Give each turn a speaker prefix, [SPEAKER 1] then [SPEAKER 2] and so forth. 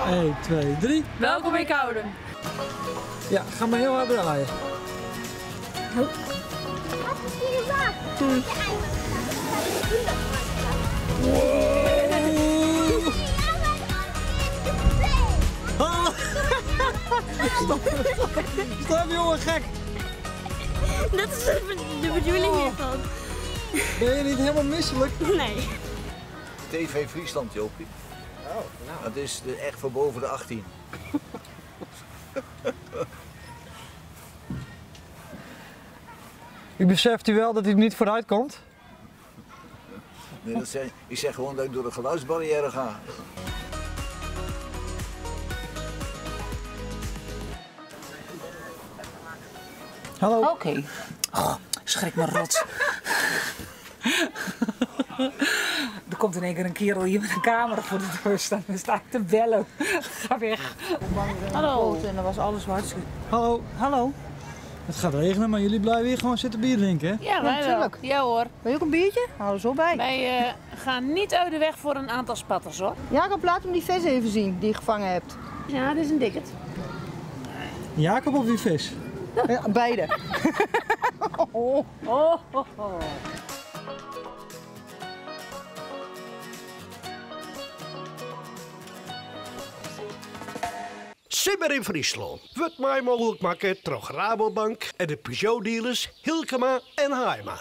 [SPEAKER 1] 1, 2, 3.
[SPEAKER 2] Welkom in Koudum.
[SPEAKER 1] Ja, ga maar heel hard draaien. Wow. Stop, stop, stop jongen, gek.
[SPEAKER 3] Dat is de bedoeling hiervan.
[SPEAKER 1] Ben je niet helemaal misselijk?
[SPEAKER 3] Nee.
[SPEAKER 4] TV Friesland, Jopie.
[SPEAKER 1] Oh, nou.
[SPEAKER 4] Dat is echt voor boven de 18.
[SPEAKER 1] U beseft u wel dat u niet vooruit komt?
[SPEAKER 4] Nee, ik zeg gewoon dat ik door de geluidsbarrière ga.
[SPEAKER 1] Hallo.
[SPEAKER 5] Oké. Okay. Oh, schrik me rot. Er komt in één keer een kerel hier met een camera voor de deur staan. Dan sta ik te bellen. Ga weg.
[SPEAKER 2] Hallo.
[SPEAKER 5] En dan was alles hartstikke.
[SPEAKER 1] Hallo.
[SPEAKER 5] Hallo.
[SPEAKER 1] Het gaat regenen, maar jullie blijven hier gewoon zitten bier drinken, hè?
[SPEAKER 2] Ja, wij
[SPEAKER 5] natuurlijk.
[SPEAKER 2] wel. Ja hoor.
[SPEAKER 5] Wil je ook een biertje? Haal er zo bij.
[SPEAKER 2] Wij gaan niet uit de weg voor een aantal spatters, hoor.
[SPEAKER 6] Jacob, laat hem die vis even zien die je gevangen hebt.
[SPEAKER 2] Ja, dit is een dikkerd.
[SPEAKER 1] Jacob of die vis?
[SPEAKER 6] Ja, beide.
[SPEAKER 2] Oh, oh, oh.
[SPEAKER 7] Simmer in Friesland wurdt mei mooglik makke troch Rabobank en de Peugeot-dealers Hylkema en Haima.